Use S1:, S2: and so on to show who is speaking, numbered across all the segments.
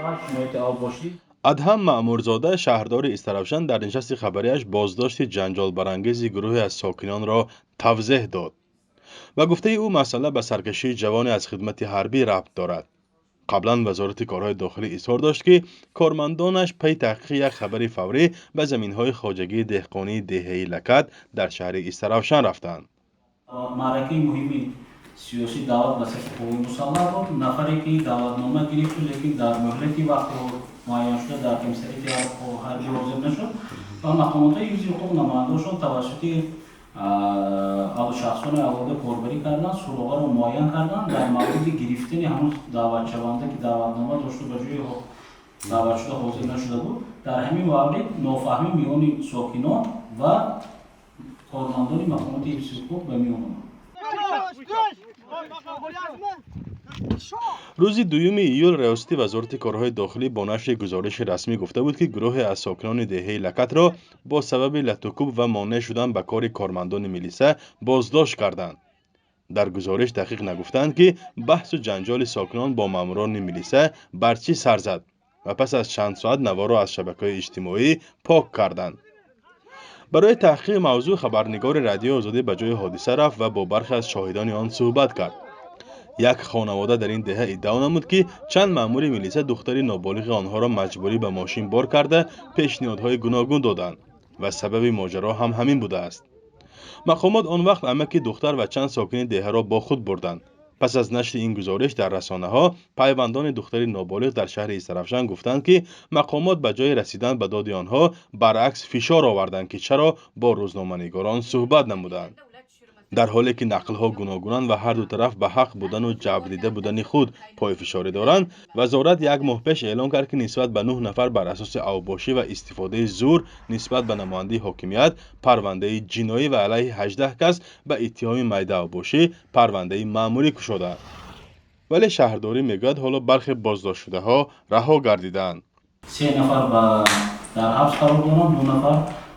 S1: Ва ҷинояти авбошӣ.
S2: Адҳам Маъмурзода, шаҳрдори Истаравшан, дар нишасти хабарияш боздошти ҷанҷолбарангези гурӯҳе аз сокинонро тавзеҳ дод. Ба гуфтаи ӯ, масъала ба саркашии ҷавоне аз хидмати ҳарбӣ рабт дорад. Қаблан Вазорати корҳои дохилӣ изҳор дошт, ки кормандонаш пайи таҳқиқи як хабари фаврӣ ба заминҳои хоҷагии деҳқонии деҳаи Лакат дар шаҳри Истаравшан рафтанд.
S1: Маъракаи муҳими сиёсӣ даъват ба сафи қувваи мусаллаҳ буд. Нафаре ки даъватнома гирифту, лекин дар муҳлати вақти муайяншуда дар комиссариати ҳарбӣ ҳозир нашуд ва мақомотҳои ҳифзи ҳуқуқ намояндаҳошон тавассути шахсони алоҳида корбарӣ карданд, суроғаро муайян карданд. Дар мавриди гирифтани ҳамун даъватшаванда, ки даъватнома дошту ба ҷои даъватшуда ҳозир нашуда буд, дар ҳамин маврид нофаҳмӣ миёни сокинон ва кормандони мақомоти ҳифзи ҳуқуқ ба миён омад.
S2: Рӯзи 2 июл Раёсати Вазорати корҳои дохилӣ бо нашри гузориши расмӣ гуфта буд, ки гурӯҳе аз сокинони деҳаи Лакатро бо сабаби латукӯб ва монеъ шудан ба кори кормандони милиса боздошт карданд. Дар гузориш дақиқ нагуфтаанд, ки баҳсу ҷанҷоли сокинон бо маъмурони милиса бар чӣ сар зад ва пас аз чанд соат наворро аз шабакаҳои иҷтимоӣ пок карданд. Барои таҳқиқи мавзӯъ хабарнигори Радиои Озодӣ ба ҷои ҳодиса рафт ва бо бархе аз шоҳидони он суҳбат кард. Як хонавода дар ин деҳа иддао намуд, ки чанд маъмури милиса духтари ноболиғи онҳоро маҷбурӣ ба мошин бор карда, пешниҳодҳои гуногун доданд ва сабаби моҷаро ҳам ҳамин будааст. Мақомот он вақт амаки духтар ва чанд сокини деҳаро бо худ бурданд. Пас аз нашри ин гузориш дар расонаҳо, пайвандони духтари ноболиғ дар шаҳри Истаравшан гуфтанд, ки мақомот ба ҷои расидан ба доди онҳо, баръакс фишор оварданд, ки чаро бо рӯзноманигорон суҳбат намуданд. Дар ҳоле ки нақлҳо гуногунанд ва ҳар ду тараф ба ҳақ будану ҷабрдида будани худ пойфишорӣ доранд, вазорат як моҳ пеш эълон кард, ки нисбат ба 9 нафар бар асоси авбошӣ ва истифодаи зӯр нисбат ба намояндаи ҳокимият парвандаи ҷиноӣ ва алайҳи 18 кас ба иттиҳоми майдаавбошӣ парвандаи маъмурӣ кушодаанд. Вале шаҳрдорӣ мегӯяд, ҳоло бархе боздоштшудаҳо раҳо гардидаанд.
S1: Се нафар дар ҳабс қарор доранд, 2 нафар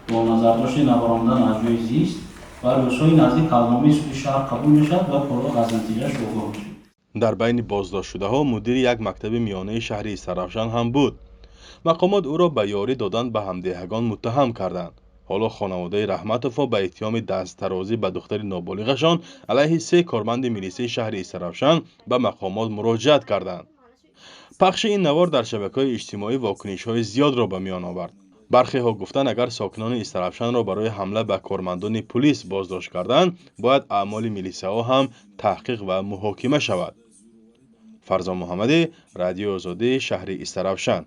S1: бо назардошти набаромадан аз ҷои зист ва рӯзҳои наздик ҳалномаи суди шаҳр қабул мешавад ва корҳо аз натиҷааш огоҳ мешавад.
S2: Дар байни боздоштшудаҳо мудири як мактаби миёнаи шаҳри Истаравшан ҳам буд. Мақомот ӯро ба ёрӣ додан ба ҳамдеҳагон муттаҳам карданд. Ҳоло хонаводаи Раҳматовҳо ба иттиҳоми дасттарозӣ ба духтари ноболиғашон алайҳи 3 корманди милисаи шаҳри Истаравшан ба мақомот муроҷиат карданд. Пахши ин навор дар шабакаҳои иҷтимоӣ вокунишҳои зиёдро ба миён овард. Бархеҳо гуфтанд, агар сокинони Истаравшанро барои ҳамла ба кормандони пулис боздошт карданд, бояд аъмоли милисаҳо ҳам таҳқиқ ва муҳокима шавад. Фарзон Муҳаммадӣ, Радиои Озодӣ, шаҳри Истаравшан.